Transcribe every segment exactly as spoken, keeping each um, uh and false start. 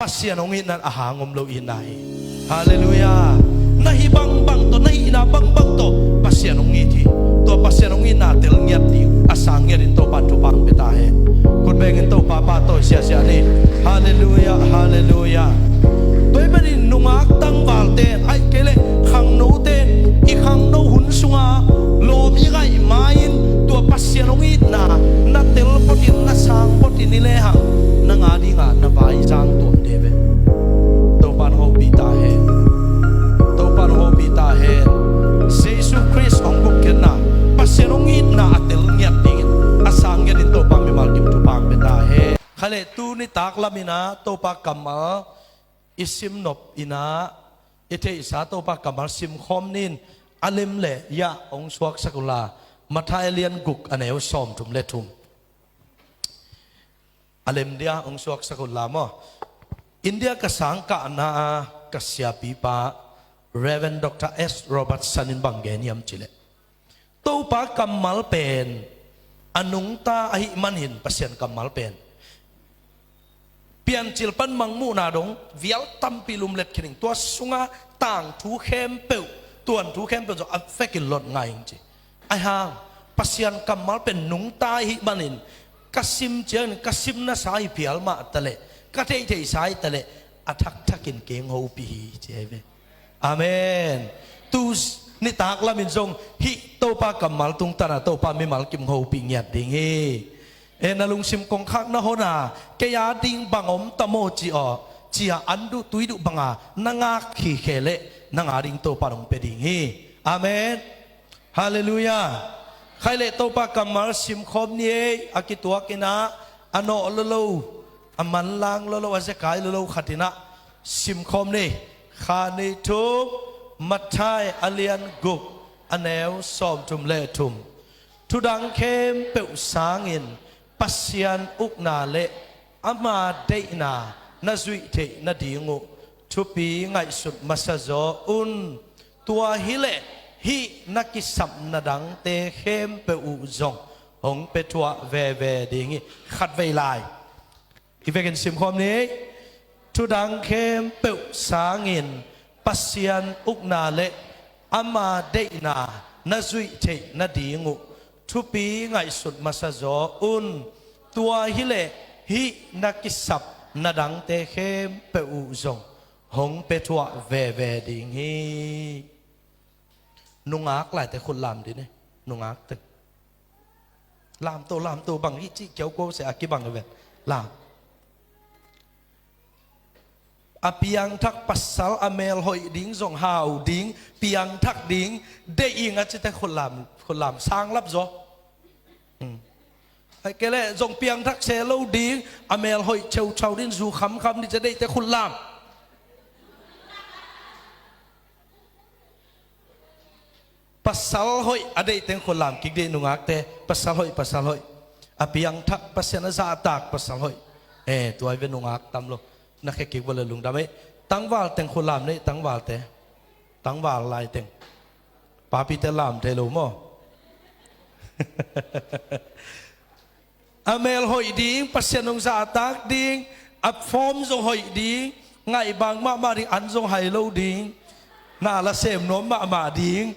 Pasian hong itna a hang om lo itna hi. Halleluiah. Na hih bangbang tawh, na hihna bangbang tawh Pasian hong it hi. Tua Pasian hong itna a tel ngiat ding, a sang ngiat in Topa thupha hong pia ta hen. Khut bengin Topa pahtawi siasia ni. Halleluiah, halleluiah. Tua ahih manin nungak tangvalte in, ahih kei leh khangnote in, i khangno hun sunga lawm i ngaih ma-in tua Pasian hong itna na tel photin, na sang photin i lehang, nang a dinga na vai zang tuam ding ve. Topa in hopih ta hen. Topa in hopih ta hen. Jesu Khrist hong gupkhiatna, Pasian hong itna a tel ngiat dingin a sang ngiat in Topa mimal kim thupha hong pia ta hen. Khaile, tu nitak lamin ah Topa kammal i sim nop in ah, i theihsa Topa kammal simkhawm ni in, a lem leh yah hong suaksak unla, Matthai a lian guk a neu sawmthum le thum. A lem dia hong suaksak unla maw. India ka sangkahna a ka siapipa Reverend Doctor S Robertson in bang gen hiam cih leh, Topa kammal pen a nungta ahih manin, Pasian kammal pen Piancil pan Mangmuhna dong vial tampi lumlet khin ing. Tua sunga tangthu khempeuh, tuanthu khempeuh zong a vekin lot ngai ing ci. Ahi hang Pasian kammal pen nungta ahih manin, ka sim ciangin ka sim nasa hi phial mah taleh, ka theihtheihsa hi taleh, a thakthak in kei hong hopih hi ci ahi ve. Amen. Tu nitak lamin zong hih Topa kammal tungtana Topa mimal kim hopih ngiat ding hi. E, na lungsim kongkhakna hona kei a ding bang om ta maw ci aw, ci-a an duh tui duh banga na ngak khikhe leh nang a ding Topa in hong pia ding hi. Amen. Halleluiah. Khaile, Topa kammal simkhawm ni ei. A kituakin ah a nawh lolo, a manlang lolo, a zekai lolo khatin ah simkhawm ni. Khat, nih, thum. Matthai a lian guk a neu sawmthum le thum. Thudang khempeuh sangin Pasian ukna le ama deihna na zuih theih nading uh thupi ngaihsut masa zaw un. Tua hileh hih na kisapna dangte khempeuh uh zong hong pia thuah veve ding hi. Khatvei lai i vekin simkhawm ni. Thudang khempeuh sangin Pasian ukna le ama deihna na zuih theih nading uh thupi ngaihsut masa zaw un. Tua hileh hih na kisapna dangte khempeuh uh zong hong pia thuah veve ding hi. Nungak laite khut lam dih ni. Nungak teng lam to, lam to, bang hih cih kiau ko se a kibang ven. Lam. A piangthak pasal a mel hoih ding zong hau ding, piangthak ding deih ing a cite khut lam, khut lam sang lap zaw. Hmm. Ahih kei leh zong piangthak se lo ding, a mel hoih cheuchau ding, zu khamkham ding ci a deihte khut lam. Pasal hoih a deih teng khut lam kik dih nungakte. Pasal hoih, pasal hoih. A piangthak, Pasian a zahtak pasal hoih. Eh, tua hi ve, nungak tam lo. Na khe kik vua le lungdam ei. Tangval teng khut lam nei, tangvalte. Tangval lai teng. Papite lam thei lo maw? A mel hoih ding, Pasian hong zahtak ding, a form zong hoih ding, ngaihbang mahmah ding, an zong hai lo ding, na la sem nuam mahmah ding,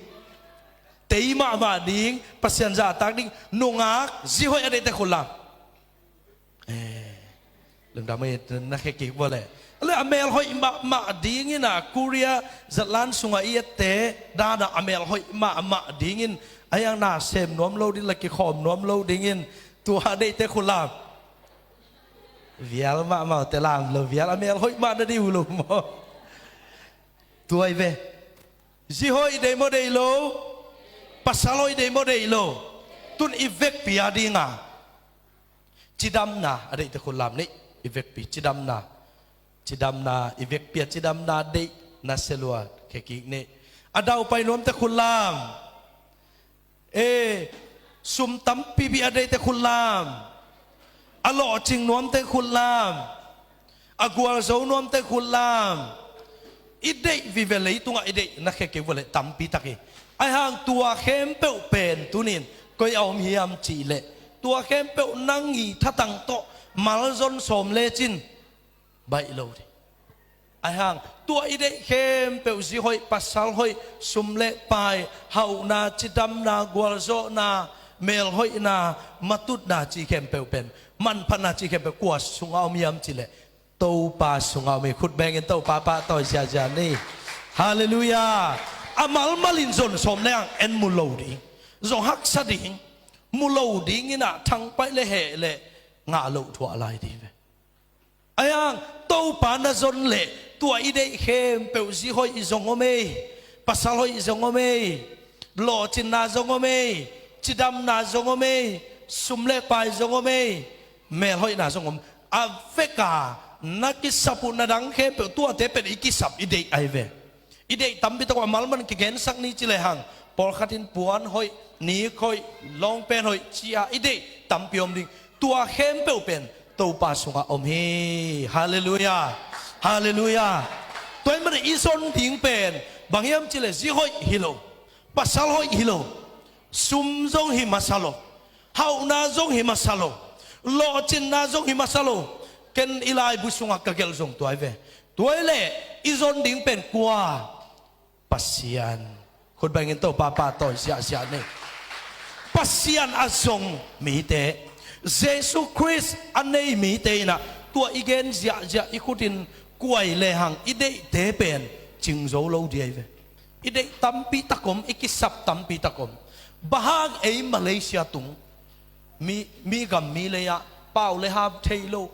tei mahmah ding, Pasian zahtak ding, nungak, zi hoih a deihte khut lam. Eh, lungdam ei, na khe kik vua le. A le a mel hoih mahmah dingin a Korea zatlan sunga i ette dana a mel hoih mahmah dingin, a iang na sem nuam lo ding, la kikhawm nuam lo dingin, tua a deihte khut lam. Vial mahmah te lam lo, vial a mel hoih mah na dih uh lo maw? Tua hi ve. Zi hoih deih maw deih lo? Pasal hoih deih maw deih lo? Tun i vekpi a dinga cidamna a deihte khut lam nei. I vekpi cidamna. Cidamna, i vekpi a cidamna deih na se lua, khe kik nei. A daupai nuamte khut lam. Eh, sum tampipi a deihte khut lam. A lawhcing nuamte khut lam. A gualzo nuamte khut lam. I deih vive, leitungah i deih na khe kik vua le tampi tak hi. Ahi hang tua khempeuh pen tunin koi a om hiam cih leh, tua khempeuh nang i thatang tawh malzon sawm lecin baih lo ding. Ahi hang tua i deih khempeuh, zi hoih, pasal hoih, sum le pai, hauhna, cidamna, gualzawhna, melhoihna, matutna cih khempeuh pen, manphatna cih khempeuh kua sungah om hiam cih leh Topa sungah om hi. Khut bengin Topa pahtawi ziahziah ni. Halleluiah. A malmalin zon sawm le hang en mu lo ding, zong haksa ding, mu lo ding in ah thangpaih le heh le ngah loh thuah lai ding ve. Ahi hang Topa na zon leh tua i deih khempeuh, zi hoih zong om ei, pasal hoih zong om ei, lawhcinna zong om ei, cidamna zong om ei, sum le pai zong om ei, melhoihna zong om. A veka na kisap uh na dang khempeuh, tuate pen i kisap i deih ahi ve. I deih tampi tak om, a malmal kigensak ni ci le hang, pawlkhat in puan hoih, nik hoih, lawngpen hoih ci-a i deih tampi om ding. Tua khempeuh pen Topa sungah om hi. Halleluiah. Halleluiah. Tua ahih manin i zon ding pen bang hiam cih leh zi hoih hi lo, pasal hoih hi lo, sum zong hi masa lo, hauhna zong hi masa lo, lawhcinna zong hi masa lo. Ken i laibu sungah ka gelh zong tua hi ve. Tua hi leh i zon ding pen kua? Pasian. Khut bengin Topa pahtawi ziahziah ni. Pasian a zong mite, Jesu Khrist a nei mite in ah tua i gen ziahziah i khut in kuai le hang i deihte pen cing zo lo ding ahi ve. I deih tampi tak om, i kisap tampi tak om. Bang hang ei Malaysia tung, mi, mi gam mi lei-ah pau le ham thei lo,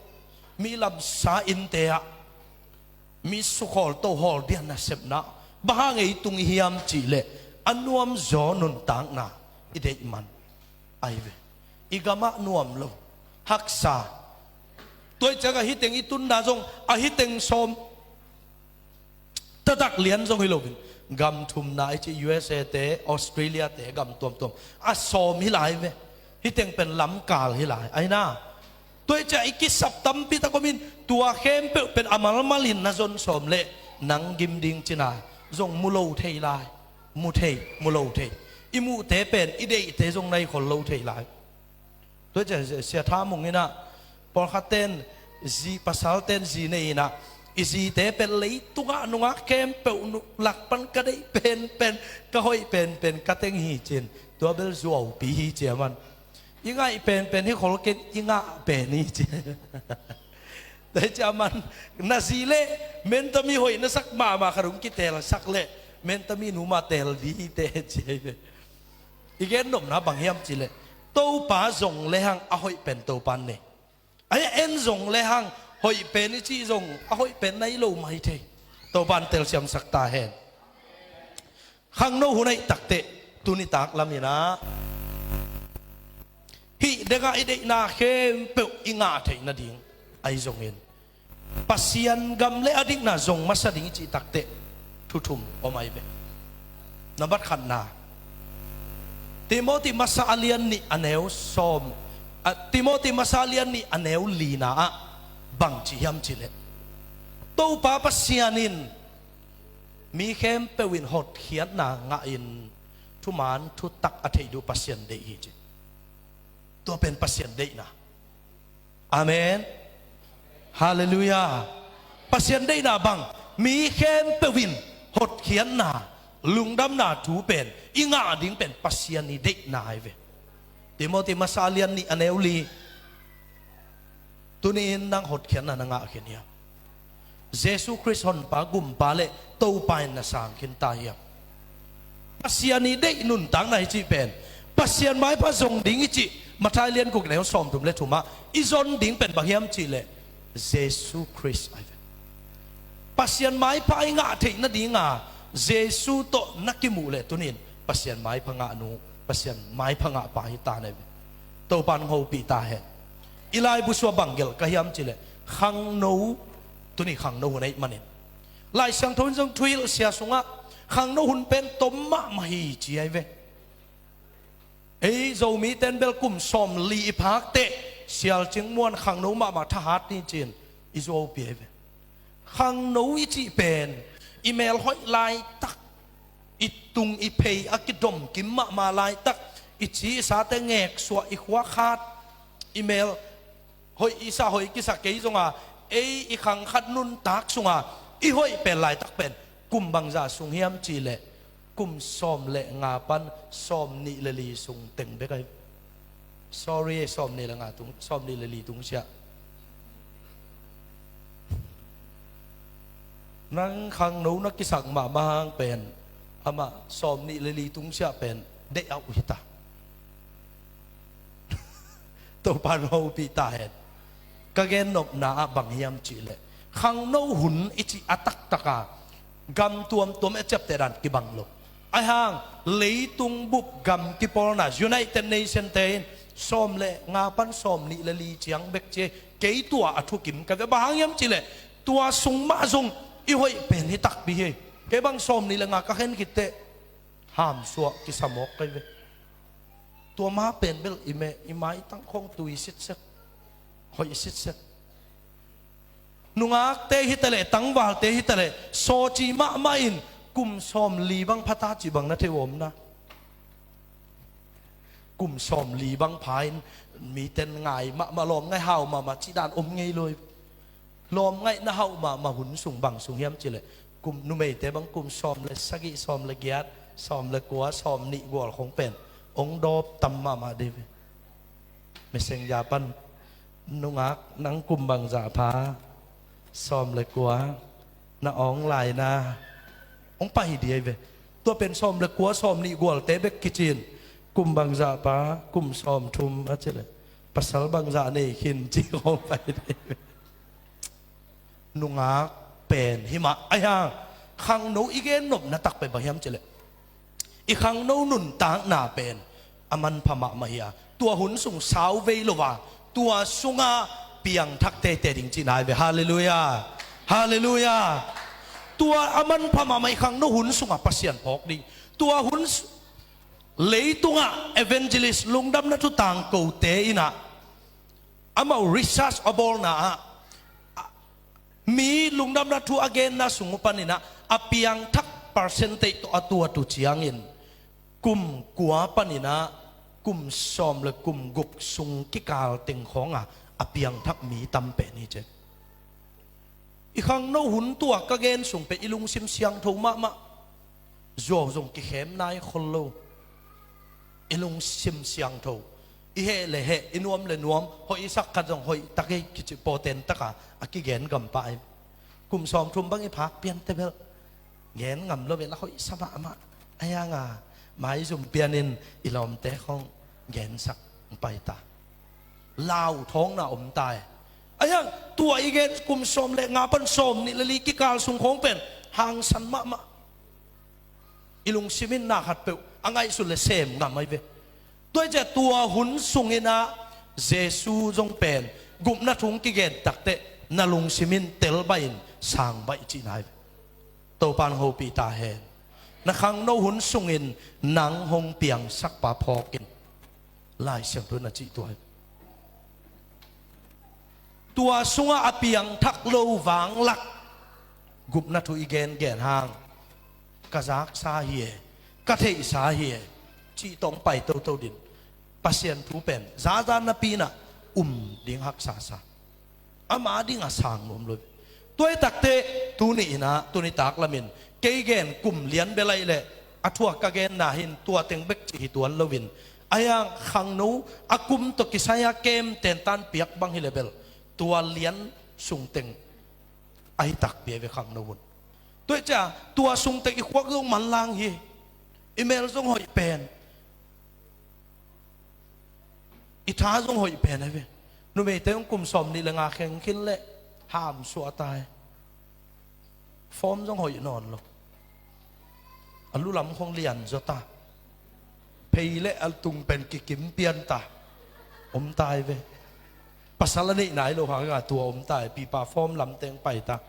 mi lamsa innte ah mi sukhawl tohawl dian nasepna, bang hang ei tung i hiam cih leh a nuamzaw nuntakna i deih man ahi ve. I gamah nuam lo, haksa. Tua hi ciangah hih teng i tunna zong a hih teng sawm taktak lian zong hi loin, gam thumna i cih U S A te, Australia te, gam tuamtuam a sawm hi lai ve. Hih teng pen lamkal hi lai ahi na. Tua hi ciah i kisap tampi tak om in, tua khempeuh pen a malmalin na zon sawm leh nang gim ding cina zong mu lo thei lai. Mu thei, mu lo thei. I muhte pen i deihte zong nai khol lo thei lai. Tua hi ciah Sia Tha Mung in ah, pawlkhat ten zi, pasal ten zi nei in ah, i zite pen leitungah nungak khempeuh nu-, lak pan ka deih penpen, ka hoih penpen ka teng hi ci-in, tua bel zuaupi hi ci a man. I ngaih penpen hi khol kei in, i ngah pen hi ci. Tua hi ciah a man, na zi leh mentami hoih na sak mahmah khat hong kitelsak leh, mentami nu mah tel ding hi teh ci. I gen nopna bang hiam cih leh, Topa zong le hang a hoih pen Topa in nei. Ahi a, en zong le hang hoih pen i cih zong a hoih pen nai lo mai thei. Topa in telsiamsak ta hen. Khangno hun ahih takteh, tuni taklam in ah hih dengah i deihna khempeuh i ngah theih nading ahi zongin, Pasian gam le a dikna zong masa ding i cih takteh, thu thum om ahi ve. Nambat khatna, Timoti masa a lian nih a neu sawm, a, Timoti masa a lian nih a neu lina ah bang ci hiam cih leh, Topa Pasian in mi khempeuh in hotkhiatna ngahin thuman thutak a theih duh Pasian deih hi ci. Tua pen Pasian deihna. Amen. Halleluiah. Pasian deihna bang, mi khempeuh in hotkhiatna, lungdamna thu pen i ngah ding pen Pasian i deihna ahi ve. Timoti masa a lian nih a neu li. Tuni-in nang hotkhiatna na ngah khin hiam? Jesu Khrist Honpa, Gumpa le Topa in na sang khin ta hiam? Pasian i deih nuntakna i cih pen, Pasian maipha zong ding i cih Matthai lian guk neu sawmthum le thum ah i zon ding pen bang hiam cih leh, Jesu Khrist ahi ve. Pasian maipha i ngah theih nadinga Jesu tawh na kimuh leh tuni-in Pasian maipha ngah nu, Pasian maipha ngah pa hi ta na hi ve. Topa in hong hopih ta hen. I laibu sungah bang gelh ka hiam cih leh, khangno, tuni khangno hun ahih manin, Lai Siangtho in zong thuhilhsia sungah khangno hun pen tom mahmah hi ci ahi ve. Ei Zomite in bel kum sawmli i phak teh Sialcing muan khangno mahmah thahat ni ci-in i zuaupih ahi ve. Khangno i cih pen i mel hoih laitak, i tung i phei a kidomkim mahmah laitak, i ci i sate ngeksuah, i khuak hat, i mel hoih i sa, hoih kisa kei zonga, ei i khang khat nuntak sunga I hoih pen laitak pen kum bangzah sung hiam cihleh kum sawm le nga pan sawm nih le li sung teng bek ahi. Sorry, sawm nih le nga tung, sawm nih le li tungsiah. Nang khangno na kisak mahmah hang pen amah sawm nih le li tungsiah pen deih a uh hita. Topa hopih ta hen. Ka gennopna ah bang hiam cihleh khangno hun i cih a taktaka gam tuamtuam a ciapteh dan kibang lo. Ahi hang leitung bup gam kipawlna United Nation te in sawm le nga pan sawm nih le li ciang bek ci. Kei tua a thukim ka ve, bang hang hiam cihleh tua sung mah zong i hoih pen hi takpi hi. Kei bang sawm nih le nga ka khen khitteh hamsuah kisamawk kai ve. Tua ma pen bel i meh i maitang khong tui sitset, hoih sitset. Nungakte hitaleh tangvalte hitaleh sawci mahmah in kum sawm li bang phata cih bang na thei uh omna. Kum sawm li bang pha in miten ngai mahmah lawm ngai hau mahmah cih dan om ngei lo. Lawm ngaihna hauh mahmah hun sung bang sung hiam cihleh kum numeite bang kum sawm le sagih, sawm le giat, sawm le kua, sawm nih gual khong pen ong dawp tam mahmah dih ve. Messenger pan nungak nang kum bangzah pha, sawm le kua na ong lai na ong pai dih ahi ve. Tua pen sawm le kua sawm nih gualte bek kicin kum bangzah pha, kum sawm thum a cihleh pasal bangzah nei khin ci khong pai dih ahi ve. Nungak pen himah ahi hang khangno i gennopna tak pen bang hiam cihleh i khangno nuntakna pen a manpha mahmah hi a, tua hun sung sau vei lo a, tua sungah piangthak teitei ding cihna ahi ve. Halleluiah. Halleluiah. Tua a manpha mahmah i khangno hun sungah Pasian phawk ding. Tua hun s- leitungah evangelist lungdamna thu tangkote inah amau research a bawlna ah, a, mi lungdamna thu a genna sung uh paninah a piangthak percentage tawh a tuat uh ciangin kum kua paninah kum sawm le kum guk sung kikal teng khawnga a piangthak mi tam pen hi cek. I khangno hun tua ka gen sung pen i lungsim siangtho mahmah. Zuau zong kikhem nai khol lo. I lungsim siangtho, i heh le heh, i nuam le nuam, hoih i sak khat zong hoih tak ei kici pawten taka a kigen gam pah ei. Kum sawm thum bang i phak pian tebel gen ngam lo ve la hoih sa mahmah. A hianga maizum pianin i lawmte khong gensak pai ta. Lau thawngna om ta e. A hiang tua i gen kum sawm le nga pan sawm nih le li kikal sung khawng pen hangsan mahmah. I lungsim in na khatpeuh a ngaihsut le sem ngam ahi ve. Tua i ciah tua hun sunginah Jesu zong pen gupna thu hong kigen takteh na lungsim in telbaih in sangbaih cihna ahi ve. Topan hopih ta hen. Na khangno hun sungin nang hong piangsak pa phawk in. Lai Siangtho in a cih tua hi. Tua sungah a piangthak lo vanglak gupna thu i gengen hang ka zaksa hi e, ka theihsa hi e cih tawh hong pai toto din. Pasian thu pen zaza napi inah um ding haksa sa. Ama dingah sang nuam lo. Tua i takteh tuni inah tuni taklamin kei gen kum lian bel aih leh a thuak ka genna hin tua teng bek cih hi tuan loin a hiang khangno a kum tawh kisai a kem tentan piak bang hi le bel tua lian sung teng ahi takpi a ve khangno hun. Tua i ciah tua sung teng i khuak zong manlang hi. I mel zong hoih pen. I tha zong hoih pen a ve. Numeite hong kum sawm nih le nga kheng khin leh hamsuah ta hi. Fawm zong hoih nawn lo. A lulam khong lian zaw ta. Phei le a tung pen kikim pian ta. Om ta hi ve. Pasal a neih nai lo hanga tua om ta hi. Pipa fawm lamteng pai ta.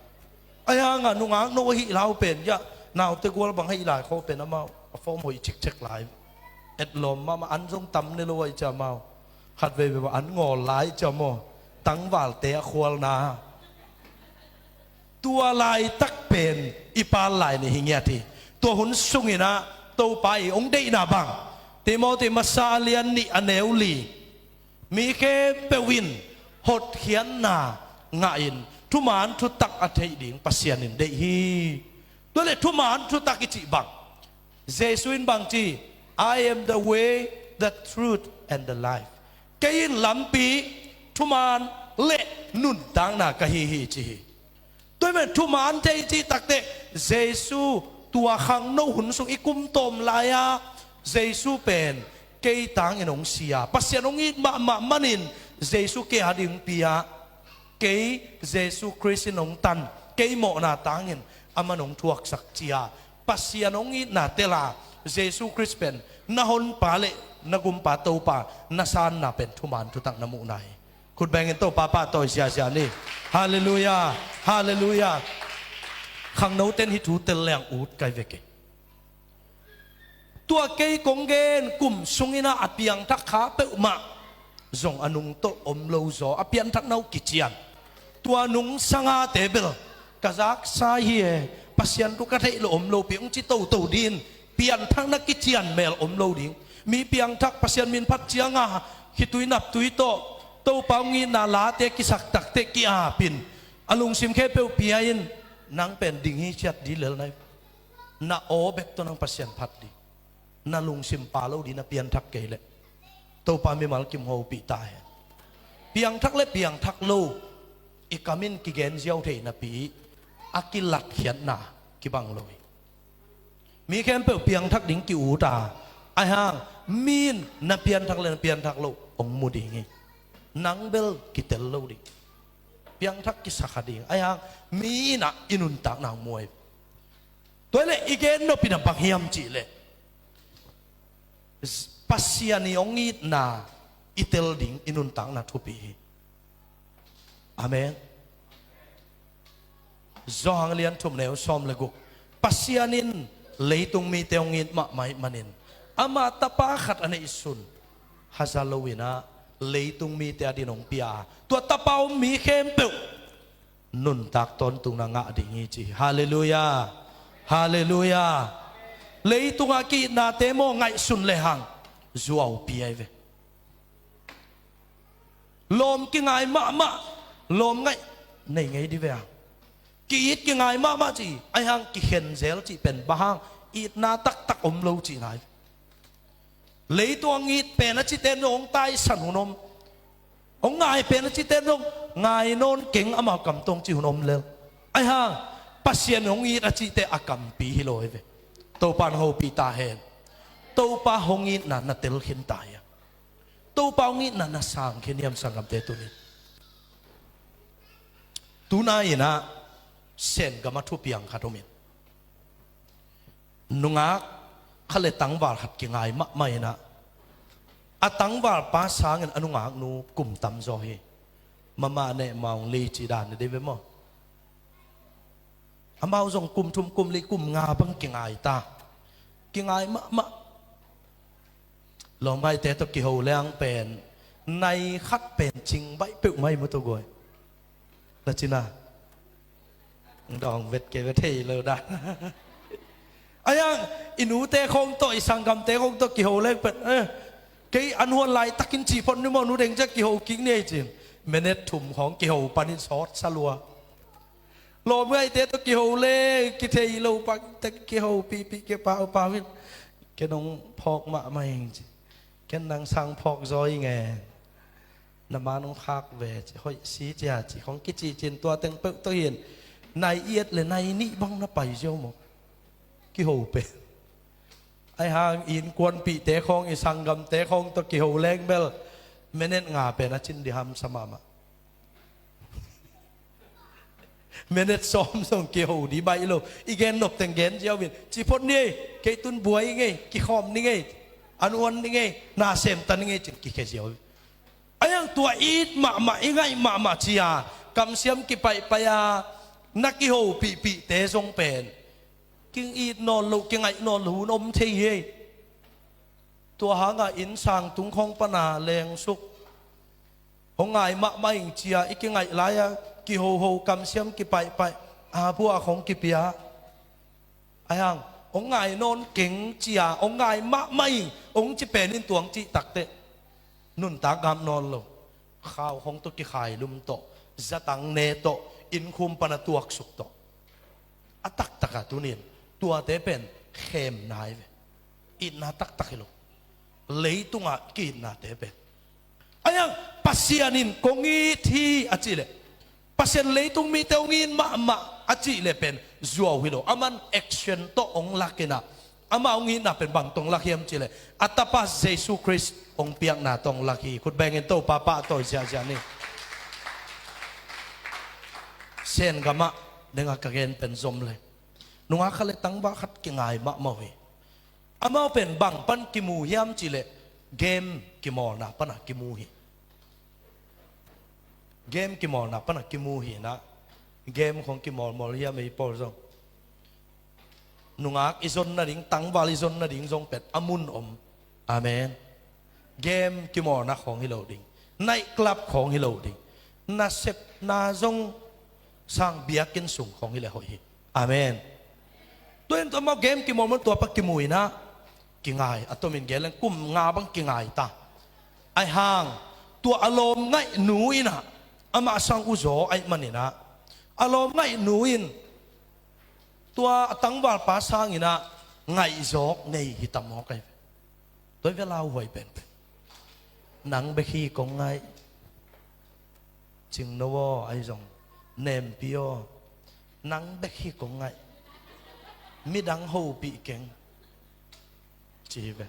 A hianga nungak no ahi lau pen ya naute gual bang ahi lai khaw pen amau a fawm hoih cikcek lai. Etlawm mahmah an zong tam ne lo ahi cia amau khat veivei bang an ngawl lai cia maw? Tangvalte a khualna. Tua laitak pen i pal lai nih hi ngiat hi. Tua hun sunginah Topa i hong deihna bang Timoti masa a lian nih a neu li. Mi khempeuh in hotkhiatna ngahin Thuman thutak a theih ding Pasian in deih hi. Tua leh thuman thutak i cih bang, Jesu in bang ci, "I am the way, the truth, and the life." Kei in lampi, thuman le nuntakna ka hi hi, ci hi. Tua hi pen thuman thei cih takteh Jesu tua khangno hun sung i kum tawm lai-a Jesu pen kei tangin hong si a, Pasian hong it mahmah manin Jesu kei a ding pia, kei Jesu Khrist in hong tan, kei mawhna tangin aman hong thuaksak, ci a, Pasian hong itna tel a, Jesu Khrist pen na honpa le na gumpa Topa na sanna pen thuman thutak na muhna hi. Khut bengin Topa pahtawi siasia ni. Halleluiah. Halleluiah. Khangnote in hih thu tel leng ut kai ve kei. Tua kei kong gen kum sungin ah a piangthak kha peuhmah zong a nung tawh om lo zaw, a pianthakna uh kician. Tua nungsangate bel ka zaksa hi e, Pasian thu ka theih loh om lopi hong ci toto dingin, pianthakna kician mel om lo ding. Mi piangthak Pasian min phat cianga khitui naptui tawh Topa hong itna late kisak takteh ki-apin, a lungsim khempeuh pia-in, nang pen ding hi ciat ding lel nai. Na aw bek tawh nang Pasian phat ding. Na lungsim pha lo ding, na pianthak kei leh. Topa mimal kim hopih ta hen. Piangthak le piangthak lo i kam in kigen ziau thei napi a kilatkhiatna kibang lo hi. Mi khempeuh piangthak ding ki-ut a, ahi hang mi in na pianthak le na pianthak lo hong mu ding hi. Nang bel kitel lo ding. Piangthak kisakha ding, ahi hang mi in ah i nuntakna hong mu hi. Tua hi leh i gen nop in ah bang hiam cih leh, Pasian i hong itna i tel ding i nuntakna thupi hi. Amen. Johan lian thum neu sawm le guk. Pasian in leitung mite hong it mahmah ahih manin ama tapa khat a neihsun haza lo-in ah leitung mite adingin hong pia a, tua tapa om mi khempeuh nuntak tawntungna ngah ding hi, ci hi. Halleluiah. Halleluiah. Leitungah ki-itnate maw ngaihsun lehang zuaupi ahi ve. Lawm kingai mahmah, lawm ngaih nei ngei ding ve a. Ki-it kingai mahmah ci, ahi hang kikhen zel cih pen bang hang, itna taktak om lo cihna hi. Leitung a hong it pen a cite zong hong taisan hun om. Hong ngai pen a cite zong ngai nawn keng, amau kam tawh hong ci hun om lel. Ahi hang Pasian hong it a cite a kampi hi lo hi ve. Topa in hopih ta hen. Topa hong itna na tel khin ta hiam? Topa hong itna na sang khin hiam, sanggamte, tuni? Tuna-in ah Sen gam ah thupiang khat om in, nungak khat le tangval khat kingai mahmah in ah, a tangvalpa sangin a nungaknu kum tamzaw hi. Mama ne maung li ci dan ni dei ve maw? Amau zong kum thum, kum li, kum nga bang kingai ta. Kingai mahmah. Lawmngaihte tawh kiho leng pen nai khat pen cing baih peuhmah hi maw, tua guai? Na cina dawng vet kei ve, thei lo dan. Ahi hang i nute khawng tawh, i sanggamte khawng tawh kiho leng pen, eh, kei an huan laitakin cih phot ni maw, nu deng ciah kiho kik ni ei, ci-in minute thum khawng kiho panin sawt sa lua. Lawmngaihte tawh kiho leng kithei lo, pangte kihopihpih, kipahpah in, ken hong phawk mahmah ing, ci. Ken nang sang phawk zaw ing e. Na man hong khak ve, ci. Hoih si, cia, ci khawng kicih cin, tua teng peuh tawh hi-in nai giat le nai nih bang na pai ziau maw? Kiho pen. Ahi hang i innkuanpihte khawng, i sanggamte khawng tawh kiho leng bel minute nga pen a cin ding hamsa mahmah. Minute sawm zong kiho ding baih lo. I gen nop teng gen ziau in, ci phot ni ei, kei tun buai ing ei, kikhawm ning ei, an huan ning ei, na semta ning ei, ci-in kikhia ziau in. Ahi hang tua it mahmah, i ngaih mahmah, cia kamsiam kipaipai a na kihopihpihte zong pen ki-it nawn lo, kingaih nawn lo hun om thei hi. Tua hangah innsang tung khawng pana lengsuk, hong ngai mahmah ing, cia i kingaih lai-a kihoho, kamsiam kipaipai, a bua khawng kipia. Ahi hang hong ngai nawn keng, cia hong ngai mahmah ing hong ci pen in, tua hong cih takteh nuntak ngam nawn lo. Khau khawng tawh kikhailum tawh, zatang ne tawh, Innkhum pana tuaksuk tawh. A taktakah tunin tuate pen khemna hi ve. Itna taktak hi lo. Leitungah ki-itnate pen. Ahi hang Pasian in kong it hi a cih leh, Pasian leitung mite hong it mahmah a cih leh pen zuau hi lo. Aman action tawh hong lak in ah, ama hong itna pen bang tawh hong lak hiam cih leh, a tapa Jesu Khrist hong piakna tawh hong lak hi. Khut bengin Topa pahtawi ziahziah ni. Sen gamah nengah ka gen pen zom le, nungak khat le tangval khat kingai mahmah uh hi. Amau pen bang pan kimu hiam cih leh, game kimawlna pana kimu hi. Game kimawlna pana kimu hi in ah, game khong kimawlmawl hiam ei pawl zong? Nungak i zon nading, tangval i zon nading zong pen a mun om. Amen. Game kimawlna khong hi lo ding. Night club khong hi lo ding. Nasepna zong sang biakinn sung khong hi leh hoih hi. Amen. Tua in tua amau game kimawlmawl, tua pa kimu in ah, kingai, a tomin gen leng kum nga bang kingai ta. Ahi hang tua a lawmngaihnu in ah, amah sang uzaw ahih manin ah, a lawmngaihnu in tua a tangvalpa sang in ah ngaihzawk nei hi ta mawk ahi ve. Tua hi ve lauhuai penpen. Nang bek hi kong ngaih. Cingno aw, ahi zong Nempi aw, nang bek hi kong ngaih. Midang hopih keng, ci hi ve.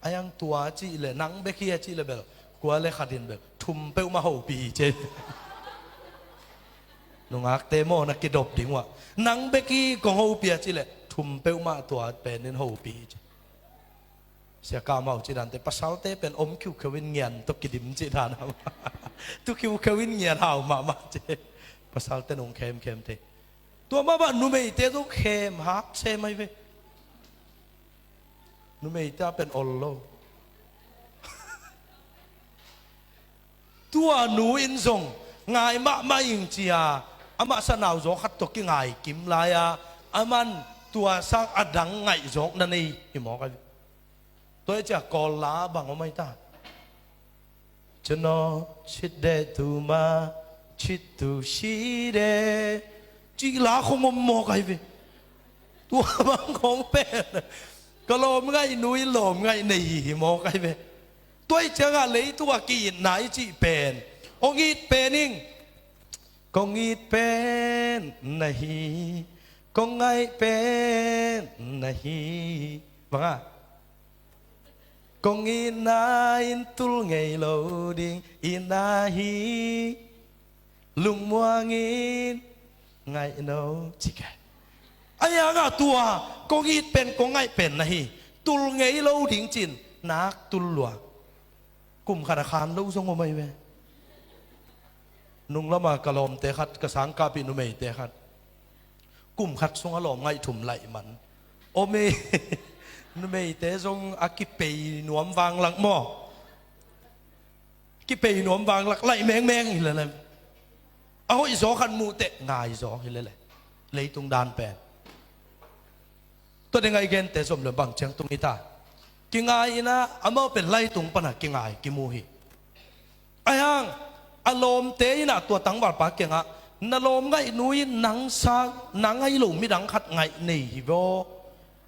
Ahi hang tua cih leh, nang bek hi a cih leh bel, kua le khat in bel thum peuhmah hopih hi ci hi. Nungakte maw, na kidop ding uh ah. Nang bek hi kong hopih a cih leh thum peuhmah tua pen in hopih hi ci. Sia ka amau cih dante, pasalte pen om khiukheu in ngian tawh kidim cih dan a, tu khiukheu in ngian hau mahmah ci. Pasalte nung khemkhem thei. Tua mahmah numeite zong khem hak sem ahi ve. Numeite a pen ol lo. Tua nu in zong ngai mahmah ing ci a, amah sanau zaw khat tawh kingai kim lai a, aman tua sang a dang ngaihzawkna nei hi mawk ahi ve. Tua hi ciah Kawl la bang om ahi ta. Cino cit deh tu ma cit tu si deh, cih la khong om mawk ahi ve. Tua bang khong pen ka lawmngaihnu in lawmngaih nei hi mawk ahi ve. Tua hi ciangah leitung a ki-itna i cih pen, hong it pen ing. Kong it pen na hi, kong ngaih pen na hi. Bang a, kong itna in tul ngei lo ding itna hi. Lungmuang in ngaih no ci kei. Ahi hangah tua kong it pen kong ngaih pen na hi, tul ngei lo ding cin nak tul lua. Kum khat a khan lo zong om ahi ve. Nung lama ka lawmte khat, ka sangkahpih numeite khat, kum khat sungah lawmngaih thum laih man om e. Numeite zong a kipei nuam vanglak maw, kipei nuam vanglak laih mengmeng hi lele. A hoih zaw khat muh teh ngai zaw hi lele. Leitung dan pen. Tua dingah i gente zom le bang ciang tung hi ta. Kingai in ah amau pen leitung pana kingai kimu hi. Ahi hang a lawmte in ah tua tangvalpa kiangah, na lawmngaihnu in nang sang, nang ahi lo midang khat ngaih nei hi vaw,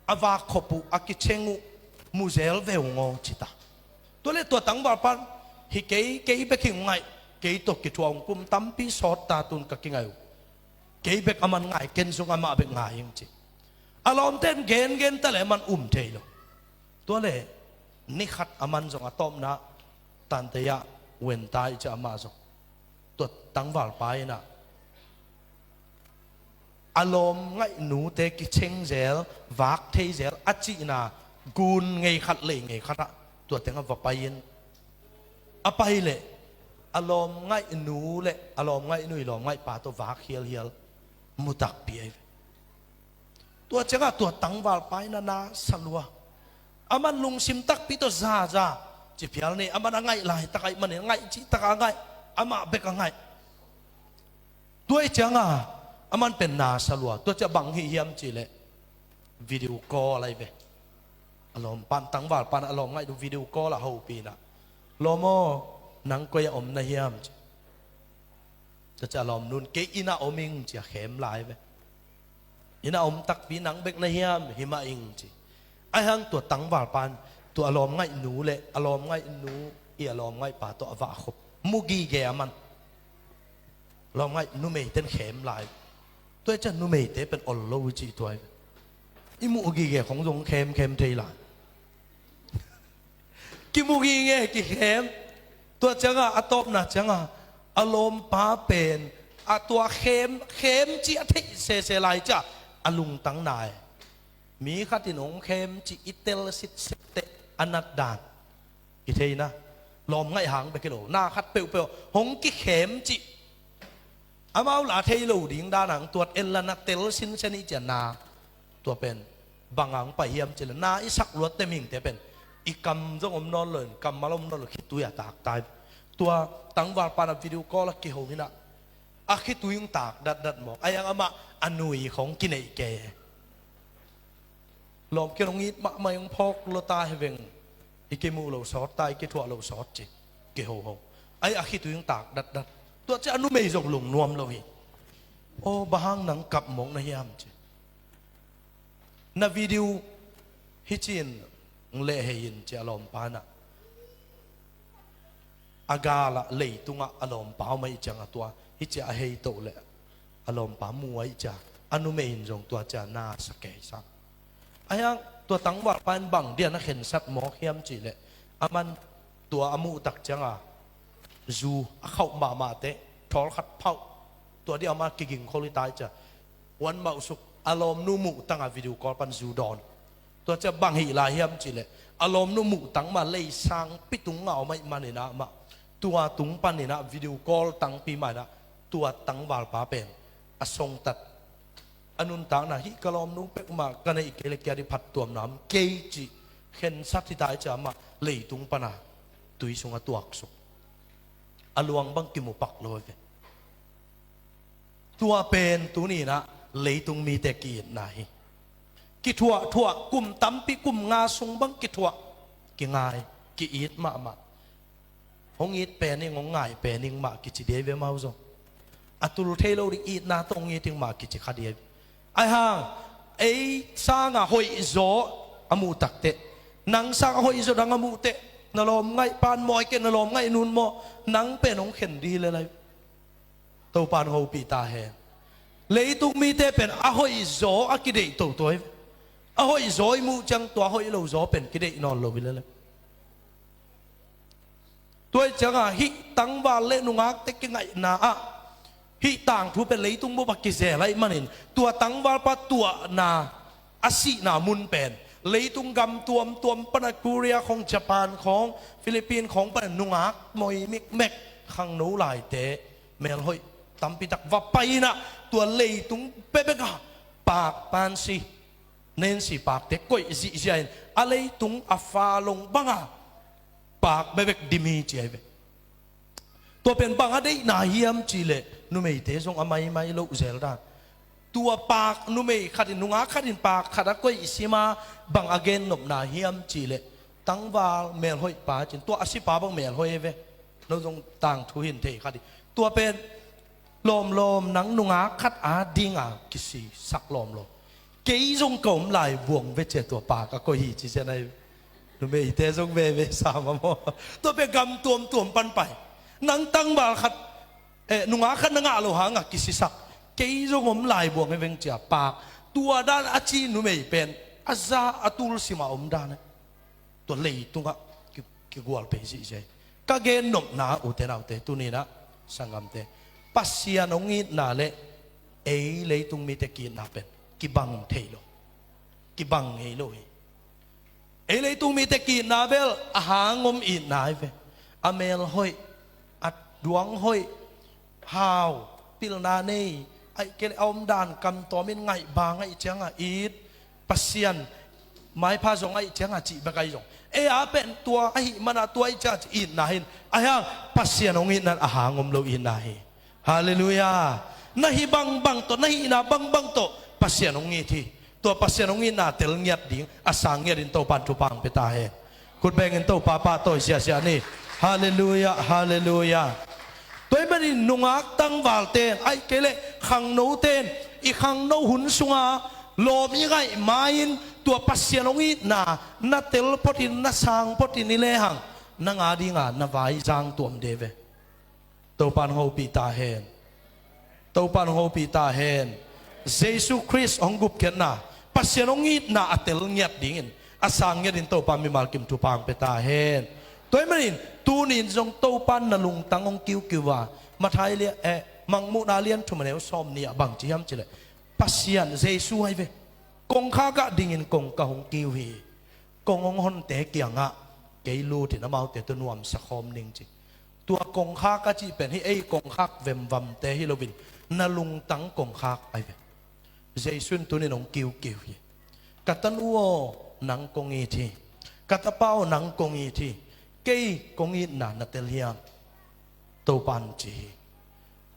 a vak khop uh, a kiceng uh mu zel ve ung aw ci ta. Tua le tua tangvalpa in, hi kei, kei bek hi ung ngaih, kei tawh kithuah ung, kum tampi sawt ta tun ka kingai uh. Kei bek aman ngai, ken zong amah bek ngai ing ci. A lawmte in gengen ta le aman um thei lo. Tua le ni khat aman zong a tawpna Tantei ah wen ta i ci, amah zong tua tangvalpa in ah a lawmngaihnute kiceng zel, vak thei zel a cihna gun ngei khat lei ngei khatah tua tengah va pai in, a pai leh a lawmngaihnu le a lawmngaihnui lawmngaihpa tawh vak hialhial mu takpi ahi ve. Tua ciangah tua tangvalpa in a na sa lua. Aman lungsim takpi tawh zaza ci phial ni, aman a ngaih laitak ahih manin ngaih cihtakah a ngaih, amah bek a ngaih. Tua ih ciangah aman pen na sa lua. Tua ciah bang hih hiam cihleh video call ahi ve. A lawmpan, tangvalpan a lawmngaihnu video call ah hopih in ah, "Lawm aw, nang koi ah om na hiam?" ci. Tua ciah a lawmnu in, "Kei inn ah om ing," ci-a khem lai ve. "Inn ah om takpi, nang bek na hiam?" "Hi mah ing," ci. Ahi hang tua tangvalpa in tua a lawm ngaihnu le a lawm ngaihnu i a lawm ngaihpa tawh a vahkhop. Mu gige a man. Lawm ngaih numeite in khem lai. Tua ciah numeite pen ol lo i cih tua hi. I muh gige khong zong khemkhem thei lai. Kimu gige, kikhem. Tua ciangah a tawpna ciangah a lawmpa pen a tua khem, khem cih a theih sese lai ciah a lungtang nai. Mi khat in hong khem cih i tel sitset teh a nat dan i theihna. Lawm ngaih hang bek hi lo, na khat peuhpeuh hong kikhem cih. Amau la thei lo ding dan hang tuat en la na tel sinsen i ciah na. Tua pen bang hang pai hiam cih leh na i sak luat te mihingte pen i kam zong om nawn lo in, kammal om nawn lo, khitui a tak tai. Tua tangvalpa in a video call a kiho in ah a khitui hong tak datdat mawk. Ahi hang amah a nui khong kineih kei. Lawm, ken hong it mahmah ing, phawk lua ta hi veng. I kimuh lo sawt ta, i kithuah lo sawt ci. Kihoho. Ahi a khitui hong tak datdat. Tua ciah a numei zong lungnuam lo hi. "Aw, bang hang nang kap mawk na hiam?" ci. "Na video hi ci-in hong lehhei in," ci a lawmpa in ah. A galah leitungah a lawmpa om ahih ciangah tua hi ciah a hei toh leh a lawmpa mu ahih ciah a numei in zong tua ciah na sa kei sa. Ahi hang tua tangvalpa in bang dia na khensat mawk hiam cih leh aman tua a muh tak ciangah zu a khauh mahmah teh thawl khat phauh, tua dia amah kiging khol hi ta ahih ciah huan mauh suk, a lawmnu muh tangah video call pan zu dawn. Tua ciah bang hih lai hiam cih leh a lawmnu muh tang mah lei sangpi tung ngah om ahih manin ah mah tua tung panin ah video call tangpi mah in ah tua tangvalpa pen a songtat, a nuntakna, "Hih ka lawmnu peuhmah ka neih kei leh kia dih phattuamna om kei," cih khensat hi ta ahih ciah mah leitung pana tui sungah tuaksuk. A luang bang kimu pak lo ve. Tua pen tuni in ah leitung mite ki-itna hi. Kithuahthuah, kum tampi, kum nga sung bang kithuah, kingai, ki-it mahmah. "Hong it pen ing, hong ngai pen ing," mah kici ding ve amau zong. A tul thei lo ding itna tawh hong it ing mah kici kha ding. Ahi hang ei sangah hoihzaw a muh tak teh, nang sangah hoihzaw dang a muh teh, na lawm ngaihpa in maw, ahih kei leh na lawm ngaihnu in maw, nang pen hong khen ding hi lel lai. Topa in hopih ta hen. Leitung mite pen a hoihzaw a kideih toto hi. A hoihzaw i muh ciang tua hoih lo zaw pen kideih nawn lo hi lel lai. Tua ahih ciangah hih tangval le nungakte kingaihna ah hih tangthu pen leitung bup ah kizel ahih manin tua tangvalpa tuahna, a sihna mun pen leitung gam tuamtuam pana Korea khong, Japan khong, Philippine khong pana nungak moi mikmek khangno laite melhoih tampitak va pai in ah tua leitung bekbek ah paak, paansi, nensi paakte koih zihziah in a leitung a falong bangah paak bekbek dim hi ci ahi ve. Tua pen bang a deihna hiam cih leh numeite zong a maimai loh zel dan. Tua paak numei khat in, nungak khat in paak khat a koih sim a, bang a gennopna hiam cih leh tangval melhoih pa cin, tua a sipa bang melhoih ahi ve. No zong tangthu hi in thei kha ding. Tua pen lawmlawm, nang nungak khat adinga kisisak lawmlawm. Kei zong ka om lai vuang ve ci a tua paak a koih hi ci cian ahi. Numeite zong veve sa mah maw. Tua pen gam tuamtuam pan pai. Nang tangval khat, eh, nungak khat na ngah loh hangah kisisak. Kei zong om lai vuang hi veng ci a paak. Tua dan a ci numei pen a za a tul simah om dan ahi. Tua leitungah ki, kigualpei zihziah hi. Ka gennopna, ute naute, tuni in ah sanggamte, Pasian hong itna le ei leitung mite ki-itna pen kibang thei lo. Kibang ngei lo hi. Ei leitung mite ki-itna bel a hang om itna hi ve. A mel hoih, a duang hoih, hau, pilna nei, ahih kei leh a omdan kamtawm in ngaih bang ahih ciangah it, Pasian maipha zong ahih ciangah cih bek ahi zong. Ei a pen tua ahih mana tua ahih ciangah cih itna hi in. Ahi hang Pasian hong itna in a hang om lo itna hi. Halleluiah. Na hih bangbang tawh, na hihna bangbang tawh Pasian hong it hi. Tua Pasian hong itna tel ngiat ding, a sang ngiat in Topa in thupha hong pia ta hen. Khut bengin Topa pahtawi siasia ni. Halleluiah, halleluiah. Tua ahih man Nungak tangvalte in, ahih kei leh khangnote in, i khangno hun sunga lawm i ngaih ma-in tua Pasian hong itna na tel photin, na sang photin i lehang, nang a dinga na vai zang tuam de ve. Topan hopih ta hen. Topan hopih ta hen. Jesu Khrist hong gupkhiatna, Pasian hong itna a tel ngiat dingin, a sang ngiatin Topa mimal kim thupha hong pia ta hen. Tua ahih manin tuni-in zong Topan na lungtang hong kiukiu a, Matthai lia, eh, Mangmuhna lian thum a neu sawm nih ah bang ci hiam cih leh, Pasian, Jesu ahi ve, kongkhak ah dingin kong ka hong kiu hi. Kong hong honte kiangah kei lutin amaute tawh nuamsa khawm ning ci. Tua kongkhak a cih pen hih ei kongkhak vemvamte hi loin, na lungtang kongkhak ahi ve. Jesu in tuni-in hong kiukiu hi. Ka tanu aw, nang kong it hi. Ka tapa aw, nang kong it hi. Kei kong itna na tel hiam? Topan ci hi.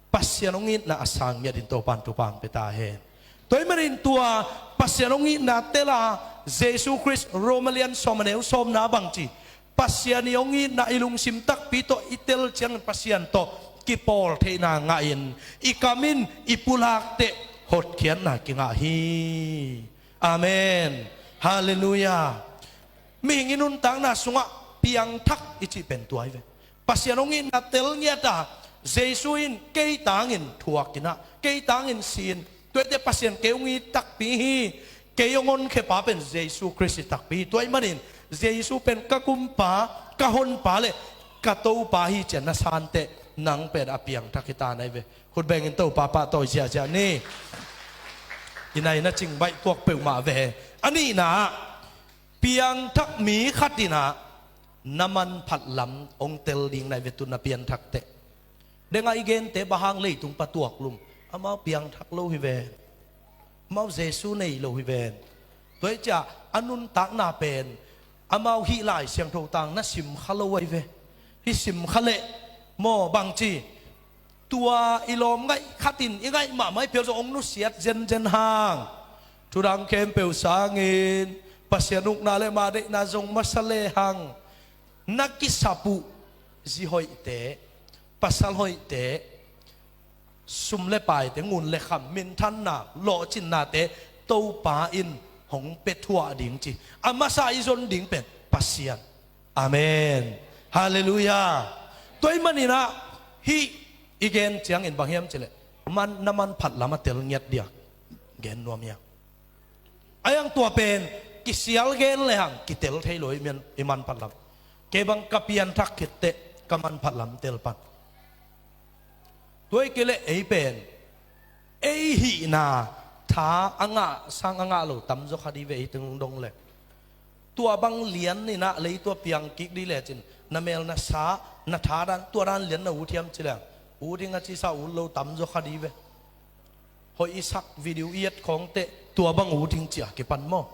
Pasian hong itna a sang ngiatin Topan thupha hong pia ta hen. Tua ahih manin tua Pasian hong itna tela, Jesu Khrist, Roma lian sawm a neu sawmna bang ci, Pasian i hong itna i lungsim takpi tawh i tel ciangin Pasian tawh kipawl theihna ngahin, i kam in i pulak teh hotkhiatna kingah hi. Amen. Halleluiah. Mihing i nuntakna sungah piangthak i cih pen tua hi ve. Pasian hong itna tel ngiat a, Jesu in kei tangin thuak in ah, kei tangin si in, tua ahih teh Pasian kei hong it takpi hi. Kei hong honkhia pa pen Jesu Khrist hi takpi hi. Tua ahih manin Jesu pen ka gumpa, ka honpa le ka Topa hi ci-a na san teh, nang pen a piangthak hi ta na hi ve. Khut bengin Topa pahtawi ziahziah ni. I nai na cingbaih tuak peuhmah ve. A nihna ah, piangthak mi khat in ah na manphat lam hong tel ding na hi ve, tu na pianthak teh. Dengah i gente bang hang leitung pa tuak lum? Amau piangthak lo hi ven. Amau Jesu nei lo hi ven. Tua hi ciah a nuntakna pen amau hih Lai Siangtho tang na simkha lo ahi ve. Hih simkha leh maw bangci, tua i lawm ngaih khat in i ngaih mahmah i pial zong hong nusiat zenzen hang. Thudang khempeuh sangin Pasian ukna le mah deihna zong masa lehang, na kisap uh zi hoihte, pasal hoihte, sum le paite, ngun le kham, minthanna, lawhcinnate Topa in hong pia thuah ding ci. A masa i zon ding pen Pasian. Amen. Halleluiah. Tua ahih manin ah hih i gen ciangin bang hiam cih leh, man, na manphat lam a tel ngiat diak gen nuam hi hang. Ahi hang tua pen kisial gen lehang kitel thei lo i man, i manphat lam. Kei bang ka pianthak khit teh ka manphat lam tel pan. Tua hi kei leh ei pen ei hihna tha a ngah sang a ngah lo tamzaw kha dih ve, ei teng dong leh. Tua bang lian in ah lei tua piang kik dih lecin na mel na sa, na tha dan, tua dan lian na ut hiam cih leh, ut ding a cisa ut lo tamzaw kha dih ve. Hoih i sak, video i et khawng teh tua bang ut ding ci-a kipan maw?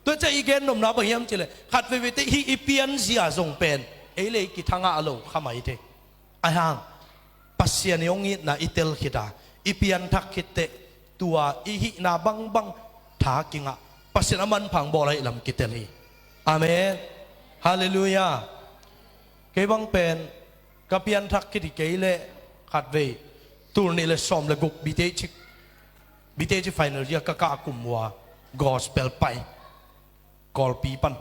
Tua ciah i gen nopna bang hiam cih leh, khat veivei teh hih i pianzia zong pen ei le ei kithangah lo kha mai thei. Ahi hang Pasian i hong itna i tel khit a, i pianthak khit teh tua i hihna bangbang tha kingah, Pasian a manpha hong bawl ahih lam kitel hi. Amen. Halleluiah. Kei bang pen ka pianthak khit hi kei leh khat vei, tul nih le sawm le guk B Th, B Th final year ka kah kum uh a, gospel pai Kawlpi pan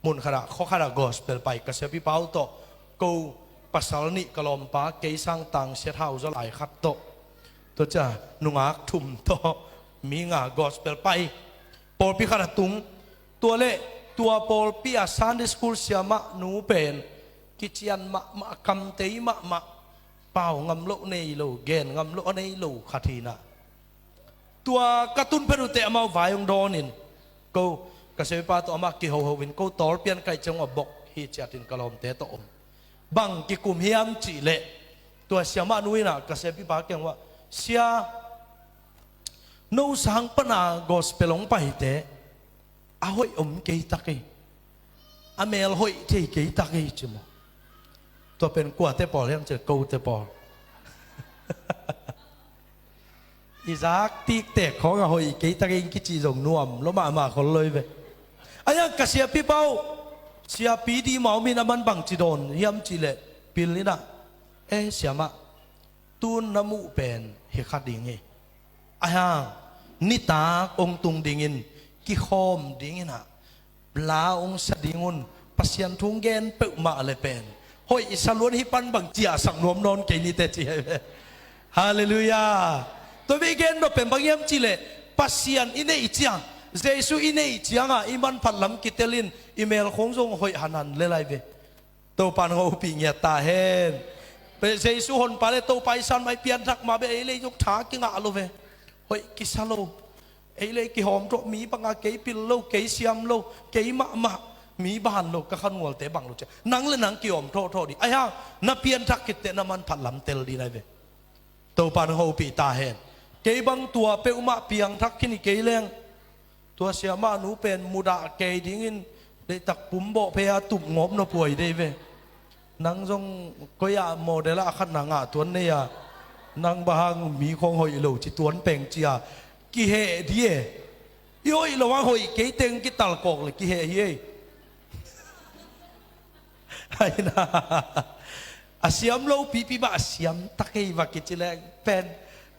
mun khat ah, khua khat ah gospel pai, ka siapipa uh tawh, ko pasal nih ka lawmpa, kei sang tangsiat hau zaw lai khat tawh, tua ciah nungak thum tawh, mi nga gospel pai, pawlpi khat ah tung. Tua leh tua pawlpi ah Sunday school siamah nu pen kician mahmah, kamtei mahmah, pau ngam loh nei lo, gen ngam loh a nei lo khat hi in ah, tua ka tun phet uh teh amau vai hong dawnin, ko ka siapipa tawh amah kihoho in, ko tawlpi an kaih ciang uh a bok hi ciatin ka lawmte tawh om. Bang kikum hiam cih leh, tua siamah nu in ah ka siapipa kiang uh ah, "Sia, no sang pana gospel hong paite a hoih om kei ta kei, a mel hoih thei kei ta kei," ci maw. Tua pen kuate pawl hiam cih leh, kote pawl. I zak tiktek khawng a hoih kei ta kei in kici zong nuam lua mahmah khol lo hi ve. Ahi hang ka siapipa uh, siapi di mau min a man bangci dawn hiam cih leh, pil in ah, E siamah, tun na muh pen hi kha ding hi. Ahi hang nitak hong tung dingin kikhawm dingin ah la hong sa ding un. Pasian thu hong gen peuhmah le pen hoih sa luan hi pan bang ciahsak nuam nawn kei ni teh ci hi ve. Halleluiah. Tua bek i gen nop pen bang hiam cih leh Pasian i neih ciang, Jesu i neih ciangah i manphat lam kitel in i mel khawng zong hoih hanan le lai ve. Topa in hong hopih ngiat ta hen. Jesu honpa le Topa i san mah i pianthak mah bek ei lei zong tha kingah lo ve. Hoih kisa lo. Ei lei kihawm thawh mi bangah kei pil lo, kei siam lo, kei mahmah, mi ban lo, ka khangualte bang lo cia. Nang le nang kihawm thawhthawh dih. Ahi hang na pianthak khit teh na manphat lam tel dih nai ve. Topa in hong hopih ta hen. Kei bang tua peuhmah piangthak khin hi kei leng. Tua siamah nu pen mudah kei dingin deihtak pumbawh phei-a tup ngawp nop huai dei ve. Nang zong koi-ah model ah a khatna ngah tuan nei-a, nang bang hang mi khawng hoih lo ci tuan peng ci-a kiheh di e. I hoih lo hang hoih kei teng kitalkawk le kiheh hi ei. Aina a siam lo pipi mah a siam tak ei va kici leng pen,